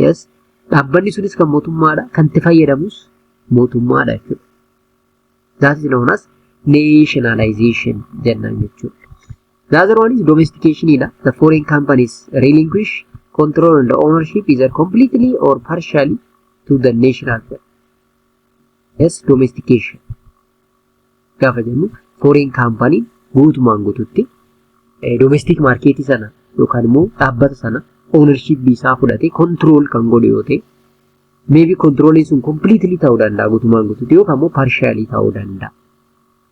Yes, dhaabbanni sunis kan mootummaadha, kan itti fayyadamus mootummaadha jechuudha. That is known as nationalization jennaan jechuudha. The other one is domestication dha. The foreign companies relinquish control and ownership either completely or partially to the national firm. Yes, domestication gaafa jennu foreign company guutumaan guututti domestic market sana yookaan immoo dhaabbata sana ownership isaa fudhatee control kan godhu yoo ta'e, maybe controlling sun completely ta'uu danda'a guutumaan guututti yookaan immoo partially ta'uu danda'a.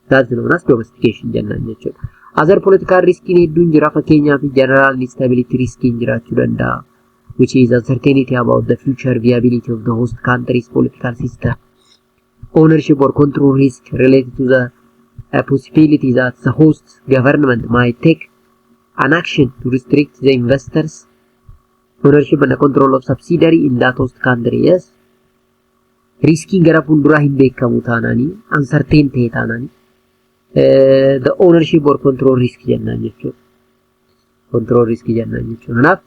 That's known as domestication jennaan jechuudha. Other political riskiin hedduun jira. Fakkeenyaaf general instability riskiin jiraachuu danda'a, which is uncertainty about the future viability of the host country's political system. Ownership or control risk related to the possibility that the host government might take an action to restrict the investors ownership and the control of subsidiary in that host country. Yes. Riskiin gara fuulduraa hin beekamu taanaanii, uncertain ta'e taanaanii, the ownership or control risk jennaan jechuudha. Control risk jennaan jechuudha. Kanaaf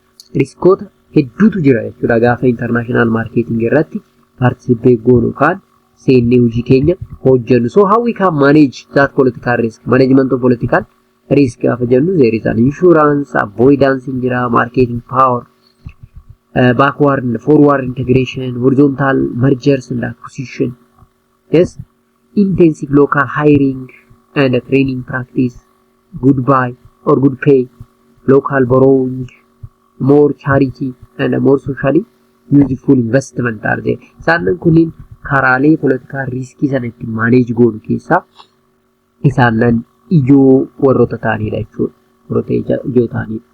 riskoota hedduutu jira jechuudha gaafa international marketing irratti participate goonu yookaan seennee hojii keenya hojjennu. So how we can manage that political risk? Management of political risk gaafa jennu, there is an insurance, avoidance hin jira, marketing power, backward and forward integration, horizontal mergers and acquisition. Yes, intensive local hiring and training practice, good buy or good pay, local borrowing, more charity and more socially useful investment are there. Isaan kunniin karaalee political riskii sana ittiin manage goonu keessaa isaanan ijoo warroota ta'anidha jechuudha. Warroota ijoo ta'anidha.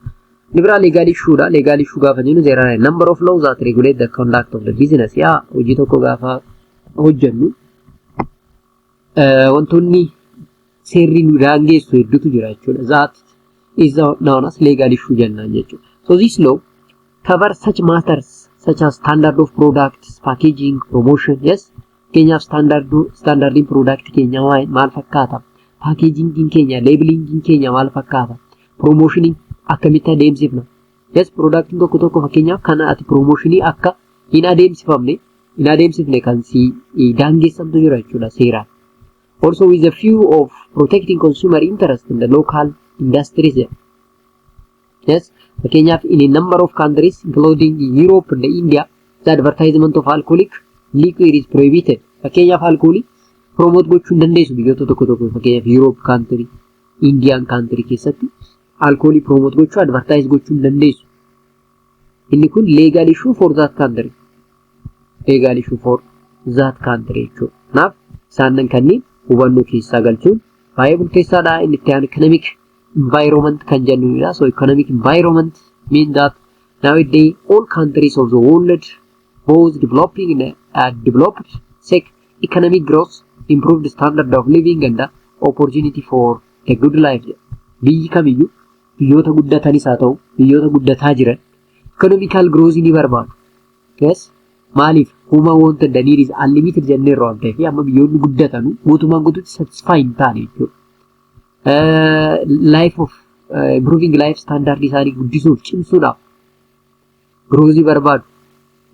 Inni biraa legal issuedha. Legal issue gaafa jennu, there are a number of laws that regulate the conduct of the business. Yaa, hojii tokko gaafa hojjennu wantoonni seerri nu daangeessu hedduutu jira jechuudha. That is known as legal issue jennaan jechuudha. So this law cover such matters such as standard of products, packaging, promotion. Yes, fakkeenyaaf standardiin product keenya maal fakkaata? Packagingiin keenya, labelingiin keenya maal fakkaata? Promotioniin akkamitti adeemsifna? Yes, productiin tokko tokko fakkeenyaaf kan ati promotionii akka hin adeemsifamne hin adeemsifne kan si daangeessantu jira jechuudha seeraan. Also with a view of protecting consumer interest in the local industries. Yes, fakkeenyaaf, in a number of countries, including Europe and India, the advertisement of alcoholic liquor is prohibited. Fakkeenyaaf, alkoolii promote gochuu hin dandeessu biyyoota tokko tokko, fakkeenyaaf Europe country, Indian country keessatti alkoolii promote gochuu, advertise gochuu hin dandeessu. Inni kun legal issue for that country. Legal issue for that country jechuudha. Kanaaf isaan kanneen hubannoo keessaa galchuun baay'ee murteessaadha. Inni itti aanu economic environment kan jennudha. So economic environment mean that nowadays all countries of the world, both developing and developed, seek economic growth, improved standard of living and the opportunity for a good life. Biyyi kamiyyuu, biyyoota guddatanis haa ta'u biyyoota guddataa jiran, economical growth ni barbaadu. Yes. Maaliif? Human want and need is unlimited jenneerra waan ta'eef, amma biyyoonni guddatanu guutumaan guutuutti satisfy hin taane jechuudha. Life of improving life standard isaanii guddisuuf, cimsuudhaaf growth barbaadu.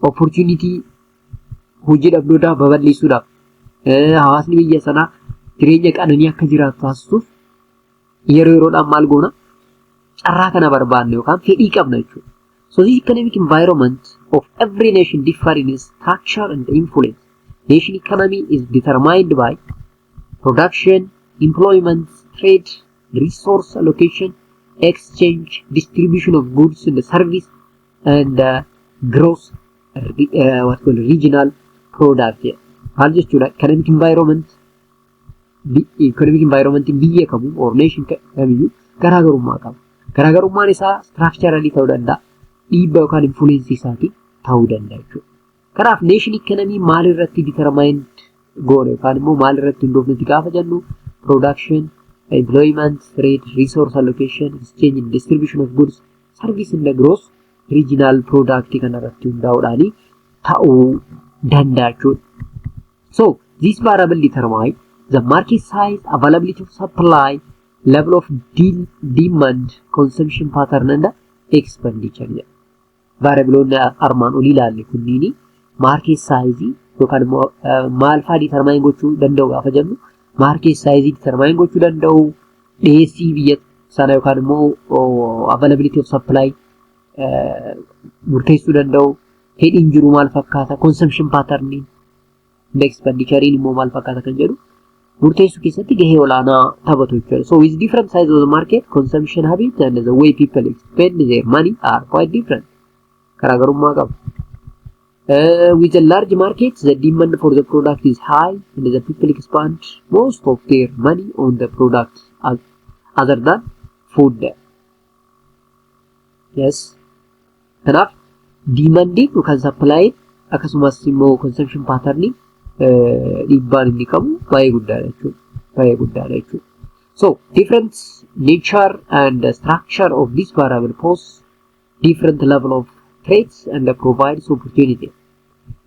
Opportunity hojii dhabdootaa babal'isuudhaaf, hawaasni biyya sanaa jireenya qananii akka jiraatu taasisuuf yeroo yeroodhaan maal goona? Carraa kana barbaanne yookaan fedhii qabna jechuudha. So this economic environment of every nation differ in its structure and influence. Nation economy is determined by production, employment, trade, resource allocation, exchange, distribution of goods and service, and gross what called regional product. Maal jechuudha? Economic environment biyya kamuu or nation kamiyyuu garaagarummaa qaba. Garaagarummaan isaa structurally ta'uu danda'a. Dhiibbaa yookaan influence isaatiin ta'uu danda'a jechuudha. Kanaaf nation economy maal irratti determined goone yookaan immoo maal irratti hundoofnuti gaafa jennu, production, employment, trade, resource allocation, exchange and distribution of goods, service and the gross regional product kana irratti hundaa'uudhaan ta'uu danda'a jechuudha. So this variable determine the market size, availability of supply, level of demand, consumption pattern and expenditure jedha. Variableoonni armaan olii ilaalle kunniini market size yookaan immoo maal fa'aa determine gochuu danda'u gaafa jennu, market size determine gochuu danda'u, dhiyeessii biyya sana yookaan immoo availability of supply murteessuu danda'u, fedhiin jiru maal fakkaata, consumption pattern, expenditure immoo maal fakkaata kan jedhu murteessuu keessatti gahee olaanaa taphatu jechuudha. So with different size of the market, consumption habits and the way people spend their money are quite different. Garaagarummaa qabu. With a large market, the demand for the product is high and the people spend most of their money on the product other than food. Yes. Kanaaf demandiin yookaan supplyin akkasumas immoo consumption pattern dhiibbaan inni qabu baay'ee guddaadha jechuudha. Baay'ee guddaadha jechuudha. So different nature and structure of this variable pose different level of threats and provides opportunity.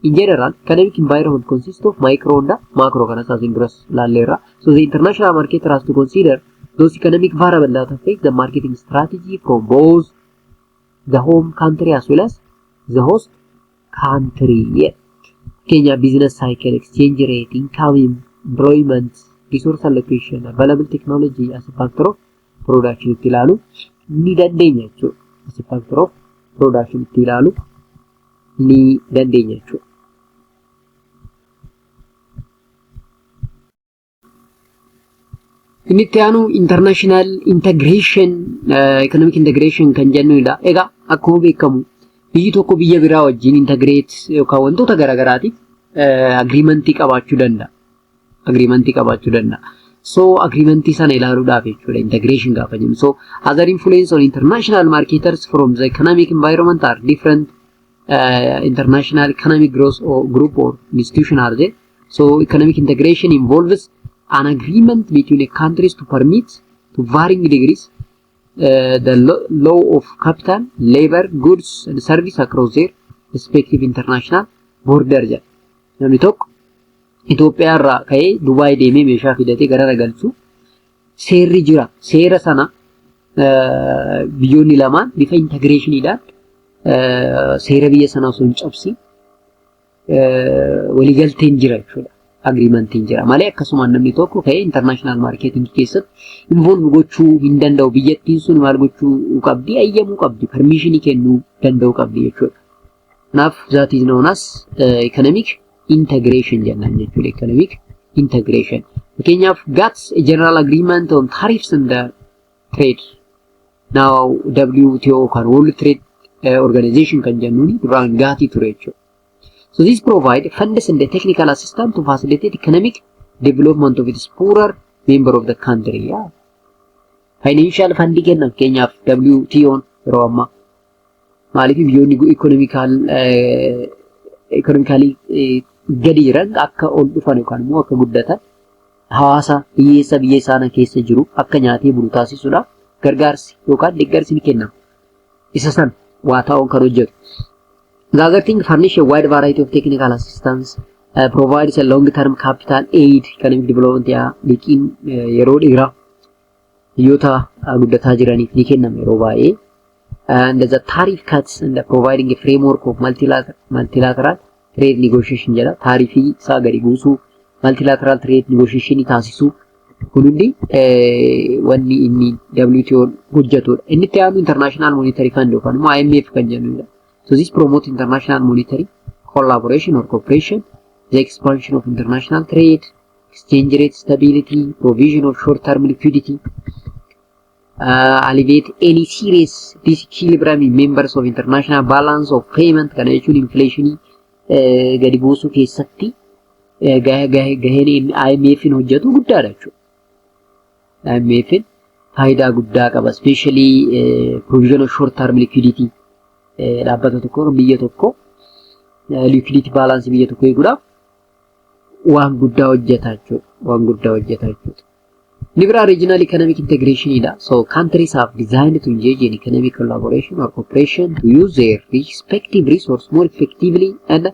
In general, economic environment consists of micro and macro kana isaatiin duras ilaalleerra. So the international market has to consider those economic variables that affect the marketing strategy from both the home country as well as the host country. Fakkeenyaaf, business cycle, exchange rate, income, employment, resource allocation, available technology as a factor of production itti ilaalu ni dandeenya jechuudha. As a factor of production itti ilaalu ni dandeenya jechuudha. Inni itti aanu international integration, economic integration kan jennudha. Egaa akkuma beekamu biyyi tokko biyya biraa wajjin integrate yookaan wantoota garaagaraatiif agreementii qabaachuu danda'a. Agreementii qabaachuu danda'a. So agreementii sana ilaaluudhaaf jechuudha integration gaafa jennu. So other influence on international marketers from the economic environment are different international economic growth or group or institution are there. So economic integration involves an agreement between the countries to permit to varying degrees the flow of capital, labor, goods and service across their respective international border jedha. Namni tokko Itoophiyaa irraa ka'ee Dubaay deemee meeshaa fidatee gara galchu seerri jira. Seera sana biyyoonni lamaan bifa integrationiidhaan seera biyya sanaa osoo hin cabsin waliigalteen jira jechuudha. Agreementiin jira malee akkasumaan namni tokko ka'ee international marketing keessatti involve gochuu hin danda'u. Biyyattiin sun maal gochuu qabdi? Ayyamuu qabdi. Permissionii kennuu danda'uu qabdi jechuudha. Kanaaf that is known as economic integration jennaan jechuudha. Economic integration. Fakkeenyaaf, GATS, General Agreement on Tariffs and the Trade. Now WTO kan World Trade Organization kan jennuun duraan GATT ture jechuudha. So this provide funds and the technical assistance to facilitate economic development of its poorer member of the country. Yeah. Financial funding kenna fakkeenyaaf WTO'n yeroo ammaa. Maaliif? Biyyoonni economically gadi jiran akka ol dhufan yookaan immoo akka guddatan, hawaasa hiyyeessa biyya isaanii keessa jiru akka nyaatee bulu taasisuudhaaf gargaarsi yookaan deeggarsi ni kennama. Isa sana waa ta'uun kan hojjetu. The other thing, furnish a wide variety of technical assistance, provides a long-term capital aid, economic development, yaa liqiin yeroo dheeraa biyyoota guddataa jiraniif ni kennama yeroo baay'ee. And the tariff cuts and the providing a framework of multilateral trade negotiation jedha. Tariffii isaa gadi buusuu, multilateral trade negotiation taasisuu, kun hundi wanni inni WTO hojjetudha. Inni itti aanu International Monetary Fund yookaan immoo IMF kan jennudha. So this promote international monetary collaboration or cooperation, the expansion of international trade, exchange rate stability, provision of short-term liquidity, alleviate any serious disequilibrium in members of international balance of payment. Kana jechuun inflationii gadi buusuu keessatti gaheen IMF hojjetu guddaadha jechuudha. IMF faayidaa guddaa qaba. Especially provision of short term liquidity, dhaabbata tokko, biyya tokko liquidity balance biyya tokko eeguudhaaf waan guddaa hojjeta jechuudha. Waan guddaa hojjeta jechuudha. Inni biraa regional economic integration dha. So countries have designed to engage in economic collaboration or cooperation to use their respective resource more effectively and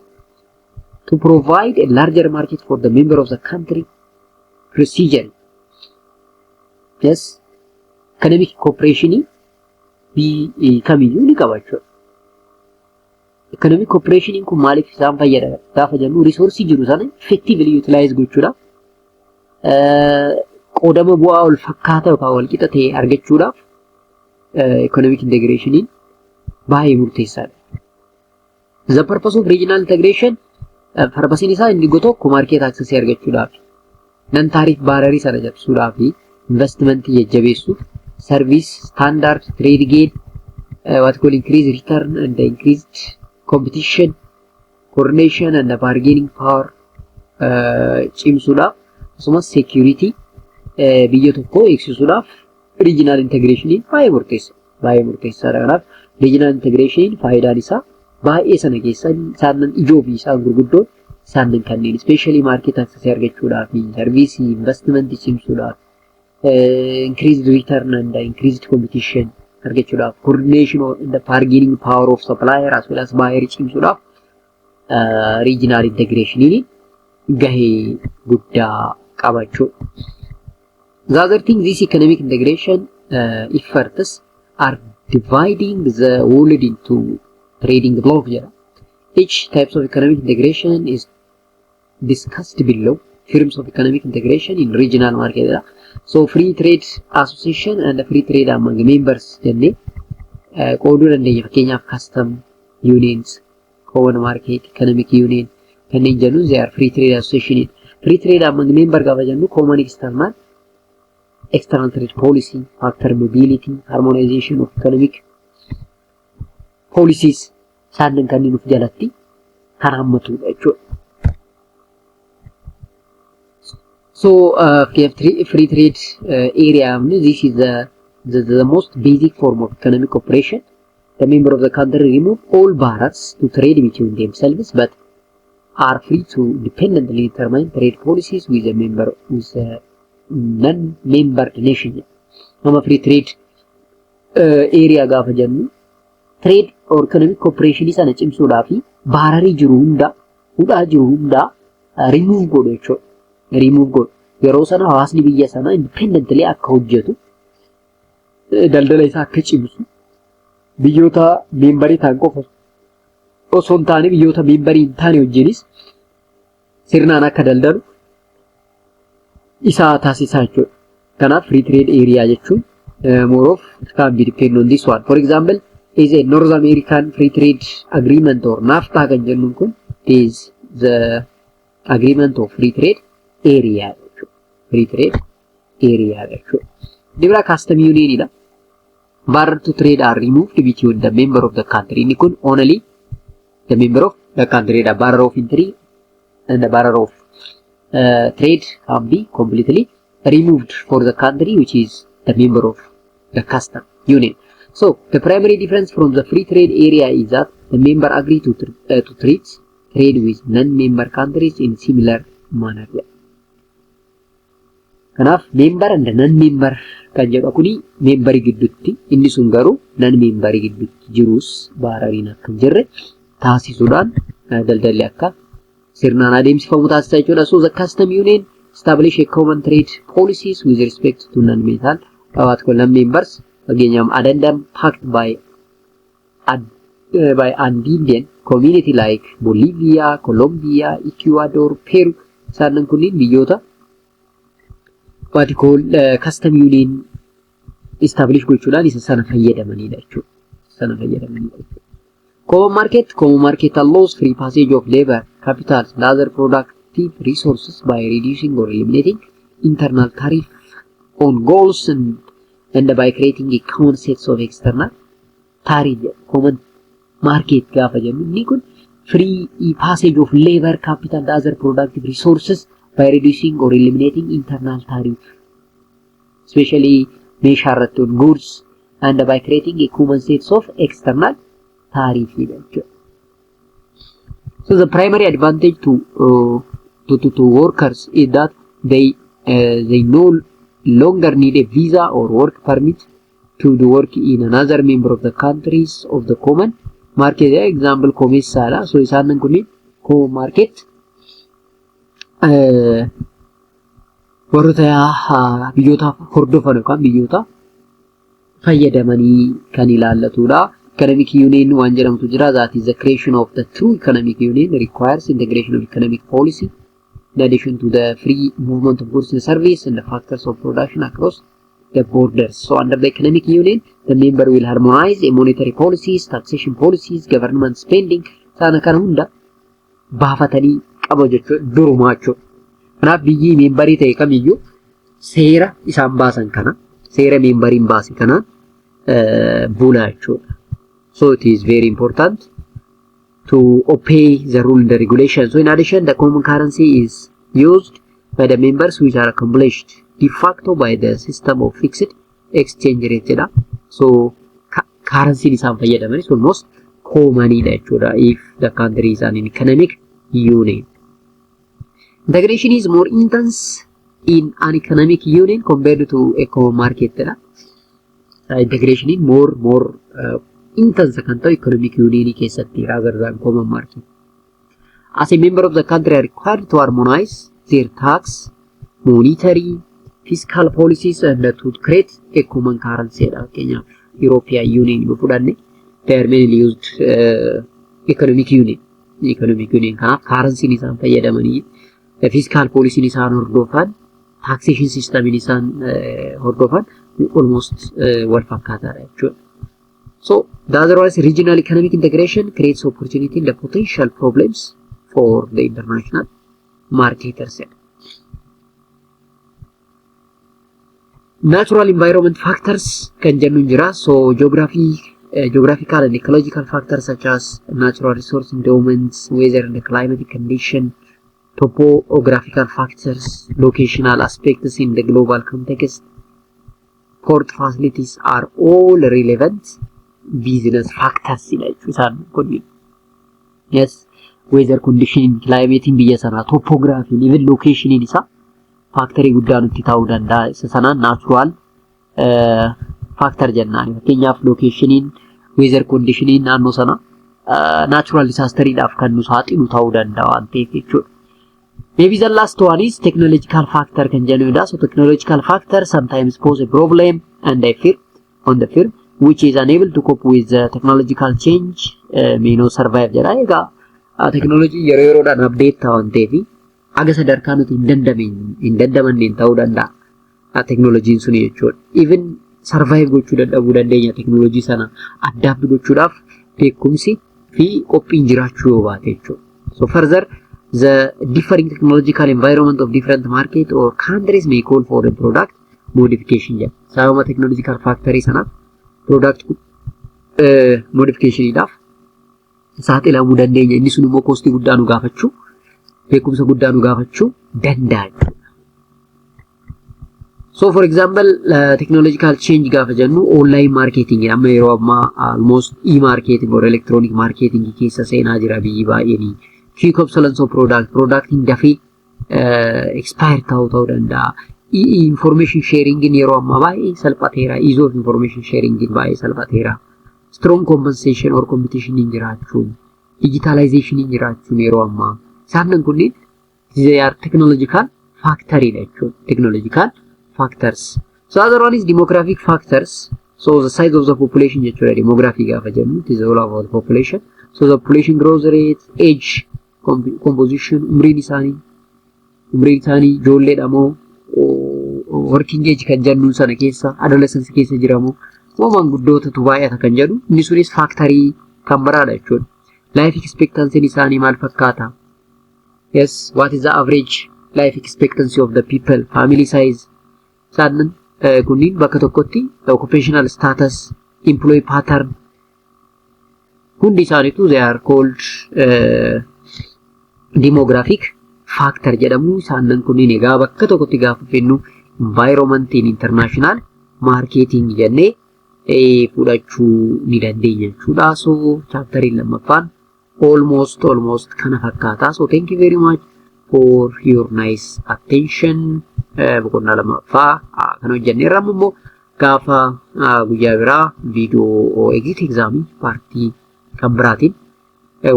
to provide a larger market for the member of the country procedure. Yes, economic cooperation kamiyyuu ni qaba jechuudha. Economic cooperation kun maaliif isaan fayyada gaafa jennu, resource jiru sana effectively utilize gochuudhaaf, qoodama bu'aa wal fakkaataa yookaan wal qixa ta'e argachuudhaaf economic integrationiin baay'ee murteessaadha. The purpose of regional integration, purpose isaa inni tokko market access argachuudhaaf, non tariff barrierii sana cabsuudhaaf, investmentii jajjabeessuuf, service standard, trade gain, what call increase return and increased competition, coordination and bargaining power cimsuudhaaf, akkasumas security biyya tokkoo eegsisuudhaaf regional integrationiin baay'ee murteessa. Baay'ee murteessaadha. Kanaaf regional integrationiin faayidaan isaa baay'ee sana keessa isaan ijoo fi isaan gurguddoon isaan kanneen, especially market access argachuudhaaf, service, investment cimsuudhaaf, increased return and increased competition argachuudhaaf, coordination and the bargaining power of supplier as well as buyer cimsuudhaaf regional integrationiin gahee guddaa qaba jechuudha. The other thing, this economic integration efforts are dividing the world into trading bloc jedha. Each types of economic integration is discussed below. Firms of economic integration in regional market jedha. So free trade association and free trade among members jennee qooduu dandeenya. Fakkeenyaaf, custom unions, common market, economic union kanneen jennu, they are free trade association. Free trade among member gaafa jennu, common external trade policy, factor mobility, harmonization of economic policies isaan kanneen of jalatti kan hammatudha jechuudha. So free trade area, this is the most basic form of economic cooperation. The member of the country remove all barriers to trade between themselves but are free to independently determine trade policies with a member with a non-member nation. Nama free trade area gaafa jennu, trade or economic cooperation sana cimsuudhaa fi barrierii jiru hunda, hudhaa jiru hunda remove godhu jechuudha. Remove godhu. Yeroo sana hawaasni biyya sanaa independently akka hojjetu, daldala isaa akka cimsu, biyyoota memberii ta'an qofa osoo hin taane biyyoota memberii hin taane wajjinis sirnaan akka daldalu Isaa taasisaa jechuudha. Kanaaf free trade area jechuun more of it can be depend on this one. For example, is a North American Free Trade Agreement or NAFTA kan jennuun kun is the agreement of free trade area jechuudha. Free trade area jechuudha. Inni biraa custom union dha. Barrier to trade are removed between the member of the country. Inni kun only the member of the country dha. Barrier of entry and the barrier of trade can be completely removed for the country which is the member of the custom union. So the primary difference from the free trade area is that the member agree to treat trade with non-member countries in similar manner. Kanaaf member and non-member kan jedhu kuni memberii gidduutti, inni sun garuu non-memberii gidduutti jirus barrieriin akka hin jirre taasisuudhaan daldalli akka sirnaan adeemsifamu taasisa jechuudha. So the custom union establish a common trade policies with respect to non-metal what called non-members. Fakkeenyaaf, addendum pact by Andean community like Bolivia, Colombia, Ecuador, Peru, isaan kunniin biyyoota what you call custom union establish gochuudhaan isa sana fayyadamanidha jechuudha. Sana fayyadamanidha jechuudha. Common market allows free passage of labor, capitals, and other productive resources by reducing or eliminating internal tariff on goods and by creating a common sets of external tariff. Common market gaafa jennu inni kun free passage of labor, capital, and other productive resources by reducing or eliminating internal tariff, especially meeshaa irratti on goods, and by creating a common sets of external tariff jechuudha. So the primary advantage to workers is that they no longer need a visa or work permit to do work in another member of the countries of the common market. Example, COMESA dha. So isaan kunniin common market warroota biyyoota hordofan yookaan biyyoota fayyadamanii kan ilaallatudha. Economic union waan jedhamtu jira. That is the creation of the true economic union requires integration of economic policy in addition to the free movement of goods and service and the factors of production across the borders. So under the economic union, the member will harmonize a monetary policies, taxation policies, government spending sana kana hunda baafatanii qaba jechuudha durumaa jechuudha. Kanaaf biyyi memberii ta'e kamiyyuu seera isaan baasan kana, seera memberiin baase kanaan bula jechuudha. So it is very important to obey the rule and the regulation. So in addition, the common currency is used by the members, which are accomplished de facto by the system of fixed exchange rate jedha. So currency isaan fayyadamanis almost commonidha jechuudha if the country is an economic union. Integration is more intense in an economic union compared to a common market jedha. Integration in more intense kan ta'u economic union keessatti rather than common market. As a member of the country are required to harmonize their tax, monetary, fiscal policies and to create a common currency dha. Fakkeenyaaf, European Union yoo fudhanne, they are mainly used economic union. Economic union kanaaf currency isaan fayyadamanii, fiscal policy isaan hordofan, taxation system isaan hordofan almost wal fakkaataadha jechuudha. So the other one is regional economic integration creates opportunity and the potential problems for the international marketers. Natural environment factors kan jennu jira. So geographical and ecological factors such as natural resource endowments, weather and climatic condition, topographical factors, locational aspects in the global context, port facilities are all relevant business factors jechuudha isaan kunniin. Yes, weather condition, climate biyya sanaa, topography, even location isaa factorii guddaa nutti ta'uu danda'a. Isa sanaan natural factor jennaan. Fakkeenyaaf, locationiin, weather conditioniin naannoo sana natural disasteriidhaaf kan nu saaxilu ta'uu danda'a waan ta'eef jechuudha. Maybe the last one is technological factor kan jennudha. So technological factor sometimes pose a problem and a fear on the firm which is unable to cope with the technological change may not survive jedha. Egaa teknoolojii yeroo yeroodhaan update ta'a waan ta'eef Aga sadarkaa nuti hin dandamanneen ta'uu danda'a. Teknooloojiin suni jechuudha. Even survive gochuu dadhabuu dandeenya teknooloojii sana adapt gochuudhaaf beekumsi fi qophiin jiraachuu yoo baate jechuudha. So further, the differing technological environment of different market or countries may call for a product modification jedha. Sababa technological factorii sanaaf product modificationidhaaf saaxilamuu dandeenya. Inni sun immoo costii guddaa nu gaafachuu, beekumsa guddaa nu gaafachuu danda'a jechuudha. So for example, technological change gaafa jennu, online marketing amma yeroo ammaa almost e-marketing or electronic marketing keessa seenaa jira biyyi baay'een. Quick obsolescence of product, productiin dafee expire ta'uu danda'a. Information sharing yeroo ammaa baay'ee salphateera. Ease of information sharing baay'ee salphateera. Strong compensation or competition hin jiraachuun, digitalization hin jiraachuun yeroo ammaa. Isaan kunneen they are technological factor jechuudha. Technological factors. So other one is demographic factors. So the size of the population jechuudha. Demography gaafa jennu, it is all about population. So the population growth rate, age composition, umriin isaanii ijoolleedha moo working age kan jennuun sana keessa, adolescence keessa jiramoo moo maanguddootatu baay'ata kan jedhu, inni sunis factorii kan biraadha jechuudha. Life expectancy isaanii maal fakkaata? Yes, what is the average life expectancy of the people, family size, isaan kunniin bakka tokkotti occupational status, employee pattern, hundi isaaniitu they are called demographic factor jedhamu. Isaan kunniin egaa bakka tokkotti gaafa fennu environmentiin international marketing jennee fudhachuu ni dandeenya jechuudha. So chapteriin lammaffaan almost kana fakkaata. So thank you very much for your nice attention. Boqonnaa lammaffaa kan hojjenne irra immoo gaafa guyyaa biraa viidiyoo exit examii partii kan biraatiin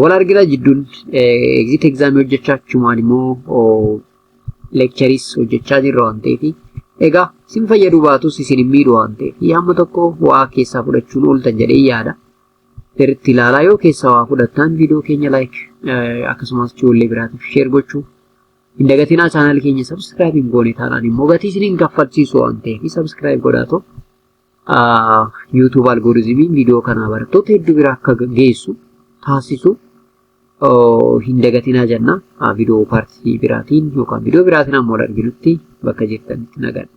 wal argina. Jidduun exit examii hojjechaa achumaan immoo lectureis hojjechaa jirra waan ta'eef, egaa isin fayyaduu baatus isin hin miidhu waan ta'eef, hamma tokko waa keessaa fudhachuun ooltan jedhee yaada. Sirriitti ilaalaa, yoo keessaa waa fudhattan viidiyoo keenya like, akkasumas ijoollee biraatiif share gochuu hin dagatinaa. Channel keenya subscribe hin goone taanaan immoo gatii isin hin kaffalchiisu waan ta'eef subscribe godhaatoo YouTube algorithmiin viidiyoo kana barattoota hedduu bira akka geessu taasisu hin dagatinaa jenna. Viidiyoo partii biraatiin yookaan viidiyoo biraatiin ammoo arginutti bakka jirtanitti nagadha.